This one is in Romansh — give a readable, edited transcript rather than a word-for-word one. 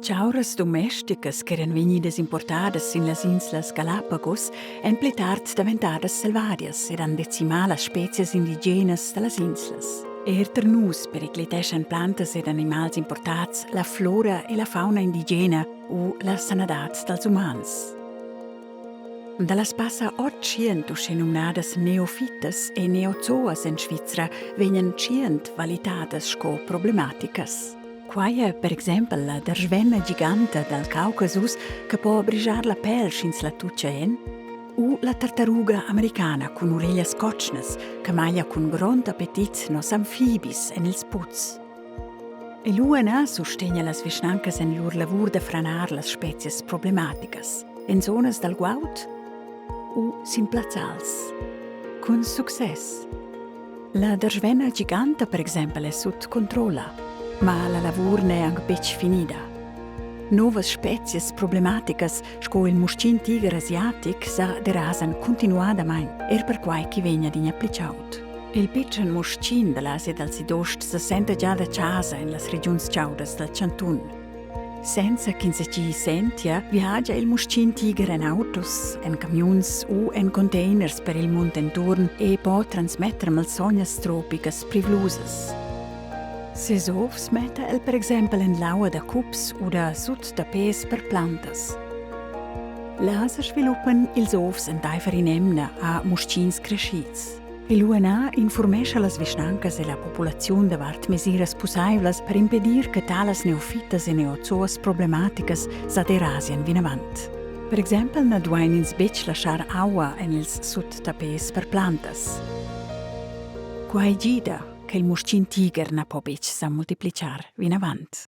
Chauras domesticas ch'eran vegnidas importadas sin las inslas Galapagos èn pli tard daventadas selvadias ed han decimà las spezias indigenas da las inslas. Er tar nus pericliteschan plantas ed animals importads la flora e la fauna indigena u la sanadad dals umans. Da las passa 800 uschenumnadas neofitas e neozoas en Svizra vegnan tschient valitadas sco problematicas. Quai è per exempel la darsvenna giganta dal Caucasus che po brischar la pel sch'ins la tutga en, u la tartaruga americana cun ureglias cotschnas che maglia cun grond appetit noss amfibis en ils puzs. E l'UNA sustegna las vischnancas en lur lavur da franar las spezias problematicas en zonas dal guaud u sin plazzals. Cun success. La darsvenna giganta per exempel è sut controlla, ma la lavur n'è anc betg finida. Novas spezias problematicas sco il mustgin tigher asiatic sa derasan cuntinuadamain, er perquai ch'i vegn adina pli chaud. Il pitschen mustgin da l'Asia dal Sidost sa senta gia da chasa en las regiuns chaudas dal chantun. Senza ch'insatgi sentia, viagia il mustgin tigher en autos, en camiuns u en containers per il mund enturn e po transmetter malsognas tropicas privlusas. Ses ovs metta el per exempel en l'aua da cups u da sut da pes per plantas. Là sa sviluppan ils ovs entaifer in'emna a mustgins creschids. Il UNA informescha las vischnancas e la populaziun davart mesiras pussaivlas per impedir che talas neofitas e neozoas problematicas sa derasian vinavant. Per exempel na duain ins betg laschar aua en ils suttapes per plantas. Quai gida che il mustgin tigher na po betg sa multiplichar vinavant.